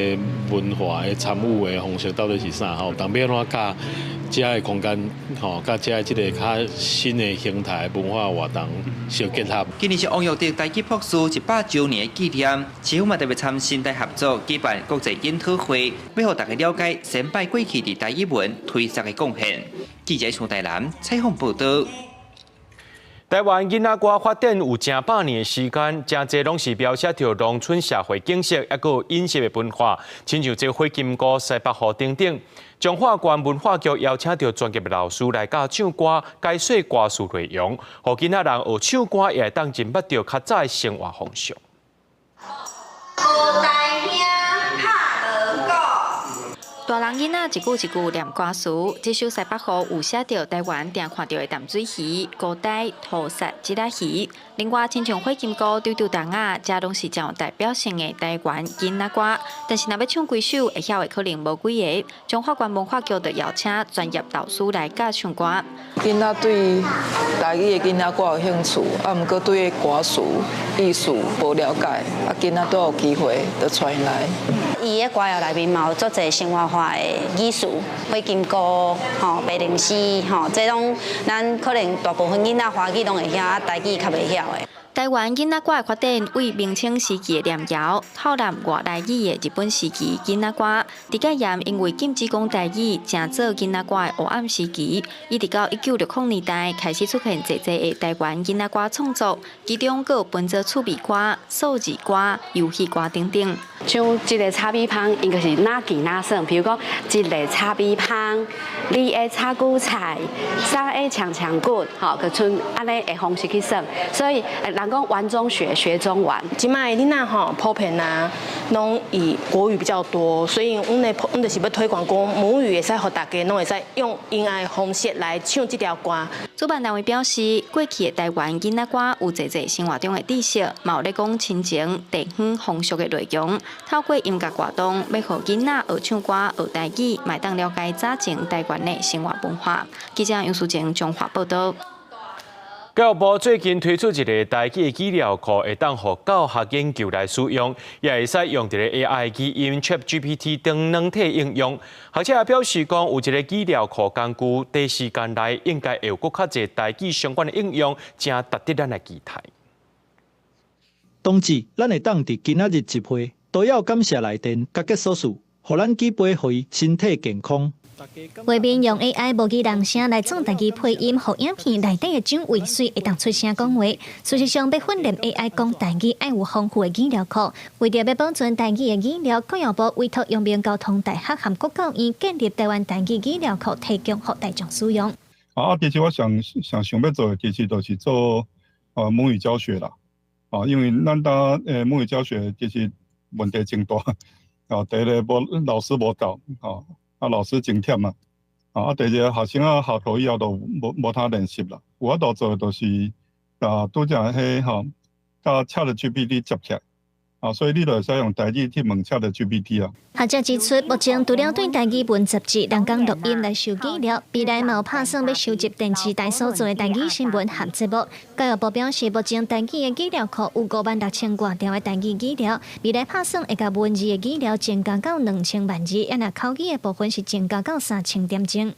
文化的參與的方式到底是啥吼？當欲按怎佮遮的空間吼，佮遮這个較新的形態文化活動相結合。今年是王育德台語博士100週年的紀念，市府嘛特別參新台合作舉辦國際研討會，欲予大家了解先輩過去佇台語文推廣的貢獻。記者從台南採訪報導。台灣囡仔歌發展有成百年的時間，誠濟攏是描寫著農村社會景色，抑閣有飲食的文化，親像這火金姑、西北雨等等。彰化縣文化局邀請著專業的老師來教唱歌、解說歌詞內容，予囡仔人學唱歌也會當認捌著較早的生活方式。高大兄拍鑼鼓。大人囡仔一句一句念歌詞，這首西北雨有寫著台灣定看著的淡水魚、孤呆、塗虱、蜇仔魚。另外，親像火金姑、丟丟筒仔，這攏是真有代表性的台灣囡仔歌。但是，若欲唱規首，會曉的可能無幾个。彰化縣文化局就邀請專業導師來教唱歌。囡仔對台語的囡仔歌有興趣，啊，毋過對歌詞意思無了解，啊，囡仔都有機會就帶𪜶來。伊的歌謠內面嘛有足濟生活化的語詞，火金姑、吼白靈絲、吼，這攏咱可能大部分囡仔華語攏會曉，啊台語較袂曉的。台灣囡仔歌的發展，為明清時期的念謠，透納外來語的日本時期囡仔歌。佇戒嚴因為禁止講台語，成做囡仔歌的黑暗時期。一直到1960年代開始出現濟濟的台灣囡仔歌創作，其中閣有分做趣味歌、數字歌、遊戲歌等等。像一个炒米芳，應該是哪見哪算。比如講，一个炒米芳，二个炒韭菜，三个強強滾，吼，就賰按呢的方式去算。所以，人人講玩中學，學中玩。這擺囡仔吼普遍啊，攏以國語比較多，所以阮的阮就是欲推廣講母語會使予大家攏會使用𪜶的方式來唱這條歌。主辦單位表示，過去的台灣囡仔歌有濟濟生活中的知識，嘛有咧講親情、地方風俗的內容。透過音樂活動，欲予囡仔學唱歌、學台語，嘛會當了解早前台灣的生活文化。記者楊淑靜彰化報導。教育部最近推出一个台語的語料庫，會當予教學研究來使用，也會使用佇咧 AI 語音 ChatGPT 等軟體應用。學者也表示講，有一个語料庫工具，短時間內應該會有閣較濟台語相關的應用，誠值得咱來期待。冬至，咱會當佇今仔日集會，都要感謝來電佮結束事，予咱舉杯予伊身體健康。畫面用 AI 模擬人聲來做台語配音，予影片內底的蔣渭水會當出聲講話。事實上，欲訓練 AI 講台語，愛有豐富的語料庫。為著欲保存台語的語料，教育部委託陽明交通大學和國教院建立台灣台語語料庫，提供予大眾使用。其實我上上想欲做的，其實就是做母語教學啦。因為咱呾母語教學其實問題真大。第一个無老師無夠，老師真忝啊！第二个學生啊，下課以後都無無通練習啦。有法度做的就是拄才彼吼，佮 ChatGPT 接起來，所以你就會使用台語去問 ChatGPT 啊。學者指出，目前除了對台語文雜誌、人工錄音來收資料，未來嘛有拍算欲收集電視台所做的台語新聞和節目。教育部表示，目前台語的語料庫有56,000外條的台語語料，未來拍算會共文字的語料增加到2000萬字，啊若口語的部分是增加到3000點鐘。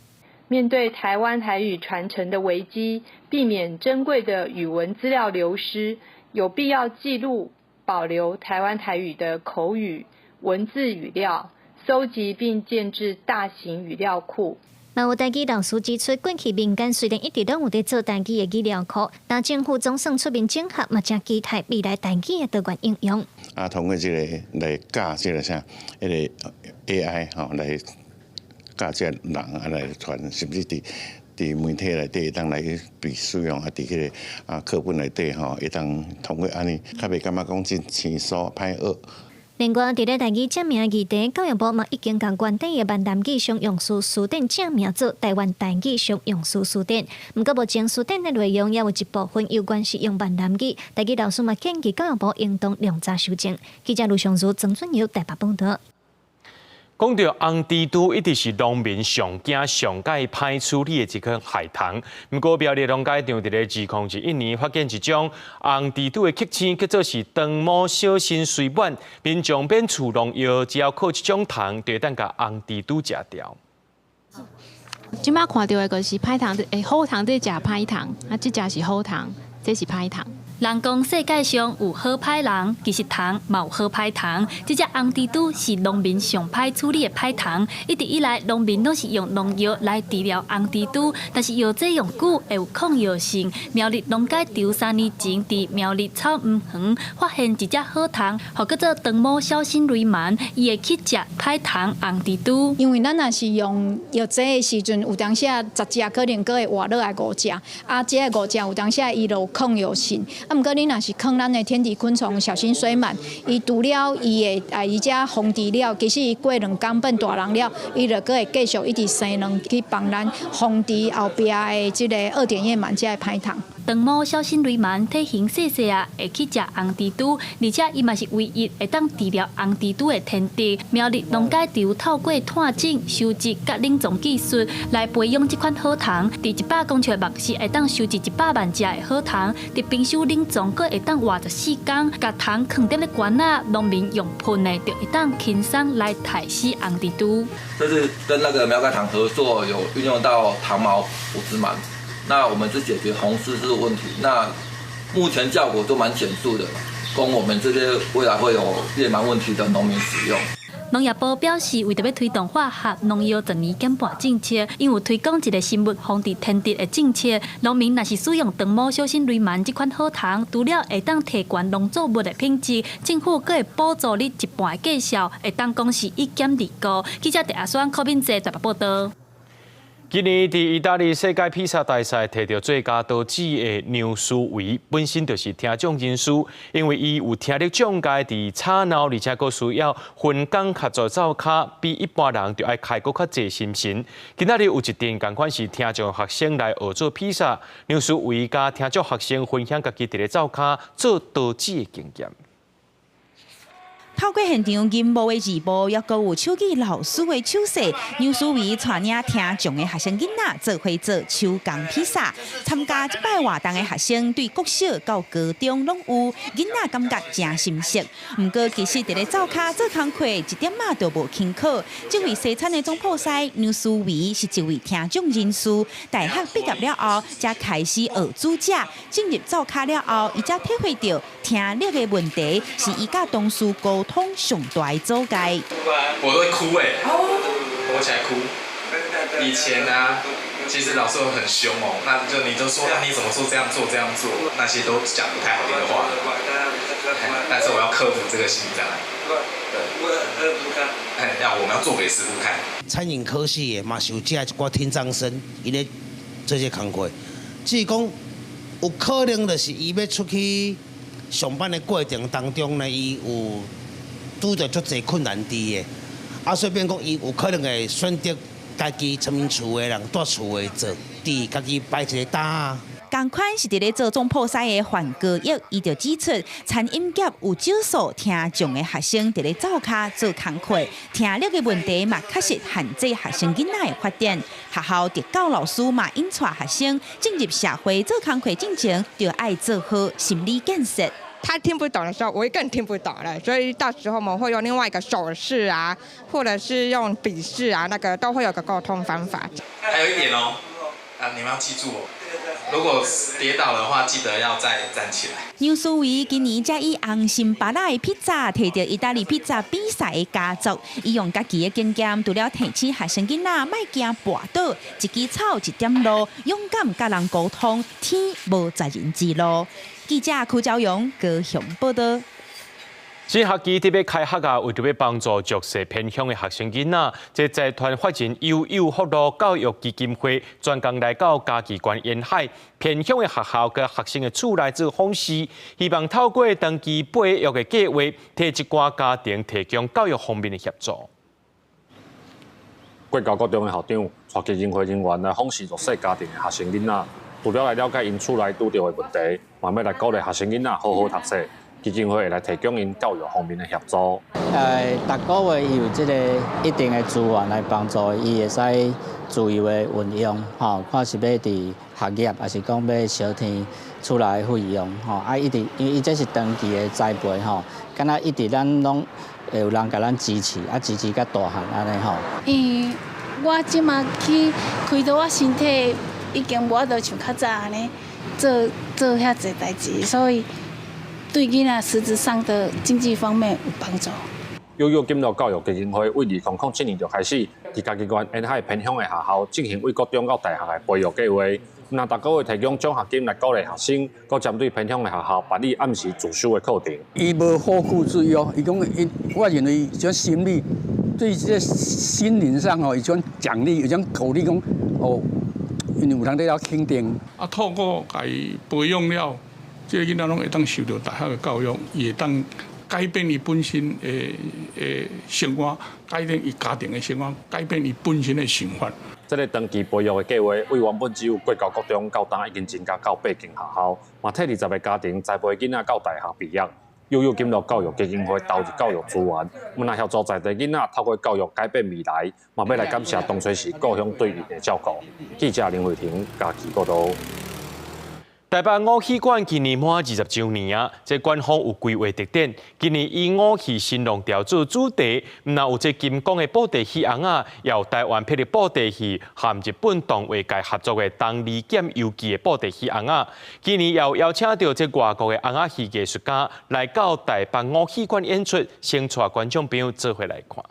面對台灣台語傳承的危機，避免珍貴的語文資料流失，有必要記錄、保留台灣台語的口語文字語料，搜集並建置大型語料庫。嘛有台語老師指出，過去民間雖然一直攏有佇做台語的語料庫，但政府總算出面整合，嘛誠期待未來台語的多元應用。通過這个來教這个啥，彼个 AI 吼來教這个人來傳，甚至佇佇媒體內底會當來被使用，佇彼个課本內底吼，會當通過按呢，較袂感覺講真生疏歹學。另外，佇咧台語正名議題，教育部嘛已經共原底的閩南語常用詞辭典正名做台灣台語常用詞辭典。毋過目前辭典的內容也有一部分猶原是用閩南語，台語老師嘛建議教育部應當量早修正。記者盧尚如、曾俊友台北報導。講到紅蜘蛛，一直是農民上驚上蓋歹處理的一款害蟲。毋過苗栗農改場佇咧2021年發現一種紅蜘蛛的克星，叫做是長毛小心繐蟎。民眾免厝農藥，只要靠這種蟲，就會當共紅蜘蛛食掉。這擺看著的就是歹蟲，好蟲佇食歹蟲，這隻是好蟲，這是歹蟲。人講世界上有好歹人，其實蟲嘛有好歹蟲。這隻紅蜘蛛是農民上歹處理的歹蟲。一直以來，農民攏是用農藥來治療紅蜘蛛，但是藥劑用久會有抗藥性。苗栗農改場3年前，佇苗栗草姆園發現一隻好蟲，予叫做長毛小心雷蟎，伊會去食歹蟲紅蜘蛛。因為咱若是用藥劑的時陣，有當時啊10隻可能閣會活落來五隻，這个5隻有當時伊就有抗藥性。毋過你若是囥咱的天敵昆蟲小心繐蟎，伊除了伊會伊遮防治了，其實伊過兩工變大人了，伊就閣會繼續一直生卵去幫咱防治後壁的這个二點葉蟎這个歹蟲。長毛小心雷蟎體型細細仔，會去食紅蜘蛛，而且伊嘛是唯一會當治療紅蜘蛛的天敵。苗栗農改場透過探井、收集佮冷藏技術來培養這款好蟲。佇100公尺目視會當收集100萬隻的好蟲，佇冰箱冷藏閣會當活14工。共蟲囥佇咧罐仔，農民用噴的就會當輕鬆來刣死紅蜘蛛。這次跟那個苗改場合作，有運用到長毛五指蟎。那我們是解決紅蜘蛛問題，那目前效果都蠻顯著的，供我們這些未來會有葉蟎問題的農民使用。農業部表示，為著欲推動化學農藥逐年減半政策，𪜶有推廣一个生物防治天敵的政策。農民若是使用長毛小心雷蟎這款好蟲，除了會當提懸農作物的品質，政府閣會補助你一半的價數，會當講是一兼二顧。記者鄭阿雙、柯敏哲台北報導。今年佇意大利世界披薩大賽摕著最佳刀子的梁思維，本身就是聽障人士，因為伊有聽力障礙，佇吵鬧，而且閣需要分工合作灶跤，比一般人就愛開閣較濟心神。今仔日有一陣仝款是聽障學生來學做披薩，梁思維佮聽障學生分享家己佇咧灶跤做刀子的經驗。透過現場銀幕的字幕，抑閣有手語老師的手勢，梁思維帶領聽障的學生囡仔做伙做手工披薩。參加這擺活動的學生對國小到高中攏有，囡仔感覺誠心適。毋過其實佇咧灶跤做工課，一點仔都無輕巧。這位西餐的總鋪師梁思維是一位聽障人士，大學畢業了後，才開始學煮食。進入灶跤了後，伊才體會著聽力的問題是伊佮同事溝通上大的阻礙。我都會哭哎，我起來哭。以前啊，其實老師會很兇哦，那就你就說，那你怎麼做這樣做這樣做，那些都講不太好聽的話。但是我要克服這個心理障礙。對，要我們要做給師傅看。餐飲科系的嘛是有這一寡聽障生，伊咧做這工課，只是講有可能就是伊欲出去上班的過程當中呢，伊有拄著足濟困難佇的，啊，所以變講伊有可能會選擇家己踮𪜶厝的人蹛厝的做，佇家己擺一个搭仔。仝款是佇咧做總鋪師的范高玉，伊就指出，餐飲業有少數聽障的學生佇咧灶跤做工課，聽力的問題嘛確實限制學生囡仔的發展。學校特教老師嘛引帶學生進入社會做工課進前，就愛做好心理建設。他聽不懂的時候，我會更聽不懂了，所以到時候我們會用另外一個手勢啊，或者是用筆勢啊，那個都會有個溝通方法。還有一點哦，啊，你們要記住哦，如果跌倒的話，記得要再站起來。梁思維今年才以紅心芭樂的披薩摕著意大利披薩比賽的佳作，伊用家己的經驗，除了提醒學生囡仔莫驚跋倒，一支草一點露，勇敢佮人溝通，天無絕人之路。記者柯昭勇高雄報導。新學期特別開學啊，為著欲幫助弱勢偏鄉的學生囡仔，這財團法人悠悠福樂教育基金會專工來到嘉義縣沿海偏鄉的學校佮學生的厝內做訪視，希望透過長期培育的計劃，替一寡家庭提供教育方面的協助。國教國中的校長帶基金會人員來訪視弱勢家庭的學生囡仔，除了來了解𪜶厝內拄著的問題，嘛欲來鼓勵學生囡仔好好讀冊。基金會會來提供𪜶教育方面的協助。逐個月有這個一定的資源來幫助伊，會使自由的運用，吼，看是欲佇學業，抑是講欲相添厝內的費用，吼，啊，一直因為伊這是長期的栽培，吼，敢若一直咱攏會有人共咱支持，啊，支持甲大漢按呢吼。因為我這馬去開刀，我身體已經無法度像較早按呢做做遐濟代誌，所以對囡仔實質上的經濟方面有幫助。悠悠金樂教育基金會為2007年就開始，佇嘉義縣沿海偏鄉的學校進行為國中到大學的培育計劃，毋但逐個月提供獎學金來鼓勵學生，閣針對偏鄉的學校辦理暗時自修的課程。伊無後顧之憂，伊講伊，我認為這心理對這心靈上吼，有種獎勵，有種鼓勵，講哦，因為有人佇遐肯定。啊，透過共伊培養了，這个囡仔攏會當受著大學的教育，伊會當改變伊本身的生活，改變伊家庭的生活，改變伊本身的想法。這个長期培育的計劃，為原本只有國教國中到今已經增加到八間學校，嘛替20個家庭栽培囡仔到大學畢業。悠悠金樂教育基金會投入教育資源，毋但協助在地囡仔透過教育改變未來，嘛欲來感謝當初時故鄉對𪜶的照顧。記者林慧婷嘉義報導。台北偶戲館今年滿20週年啊！這館方有規劃特展，今年以偶戲新浪潮做主題，毋但有這金剛的布袋戲尪仔，也有台灣霹靂布袋戲和日本動畫界合作的《東離劍遊記》的布袋戲尪仔。今年也有邀請著這外國的尪仔戲藝術家來到台北偶戲館演出，先帶觀眾朋友做伙來看。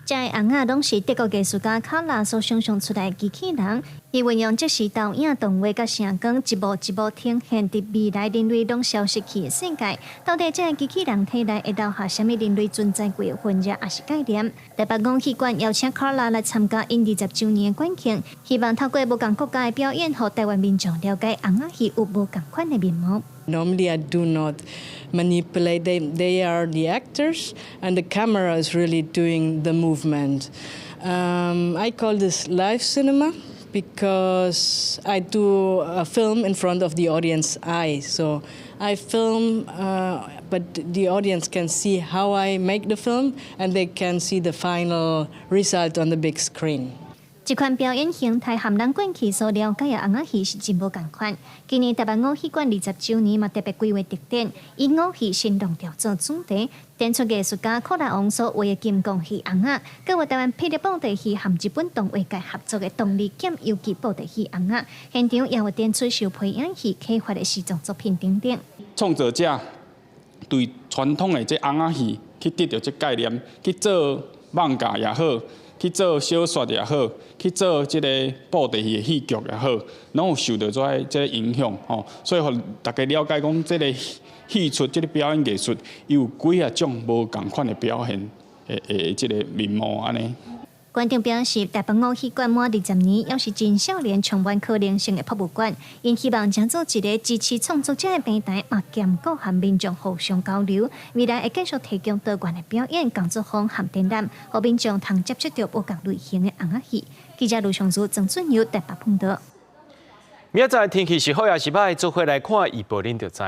這尪仔攏是德國藝術家卡拉所想象出來的機器人，伊運用即時投影動畫佮聲光，一幕一幕呈現佇未來人類攏消失去的世界。到底這个機器人體內會留下啥物人類存在過的痕跡，抑是概念？台北偶戲館邀請卡拉來參加𪜶20週年的館慶，希望透過無仝國家的表演，予台灣民眾了解尪仔戲有無仝款的面貌。 Normally, I do not manipulate. They are the actors, and the camera is really doing the movement. I call this live cinema because I do a film in front of the audience eye. So I film, but the audience can see how I make the film, and they can see the final result on the big screen. 這款表演形態和咱過去所了解的尪仔戲是真無仝款。今年台北偶戲館20週年嘛特別規劃特展，以偶戲新浪潮做主題，展出藝術家柯達王所畫的金剛戲尪仔，閣有台灣霹靂布袋戲和日本動畫界合作的動力劍遊記布袋戲尪仔，現場也有展出受皮影戲啟發的時裝作品等等。創作者對傳統的這尪仔戲去得著這概念，去做漫畫也好，去做小說也好，去做這个布袋戲的戲劇也好，攏有受著這个影響吼，所以予大家了解講，這个戲曲、這个表演藝術，伊有幾仔種無仝款的表現的這个面貌按呢。館長表示，台北偶戲館滿20年，猶是真少年充滿可能性的博物館。𪜶希望成做一个支持創作者的平台，嘛兼顧和民眾互相交流。未來會繼續提供多元的表演、工作坊和展覽，予民眾通接觸著無仝類型的尪仔戲。記者盧尚如、曾俊佑台北報導。明仔載天氣是好抑是䆀，做伙來看預報，恁就知。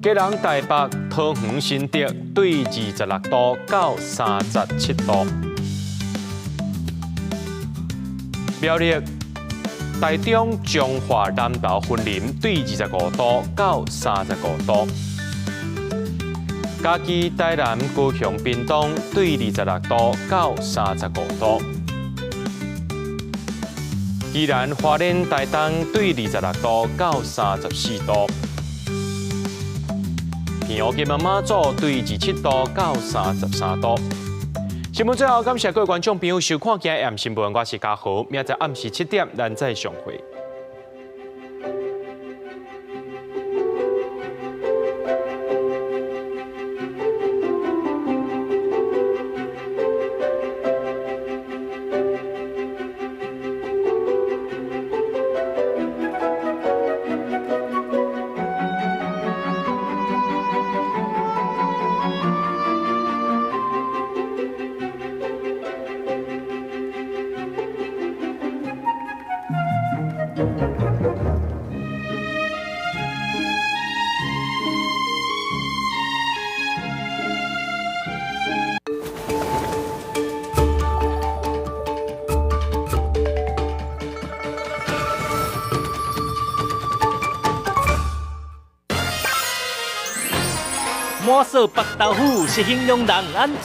基隆、台北、桃園、新竹對26度到37度；苗栗、台中、彰化、南投、雲林對25度到35度；嘉義、台南、高雄、屏東對26度到35度；宜蘭、花蓮、台東對26度到34度。澎湖、金門、馬祖對27度到33度。新聞最後，感謝各位觀眾朋友收看今日的新聞，我是嘉豪，明仔載暗時7點，咱再相會。滿臊白豆腐是形容人按怎？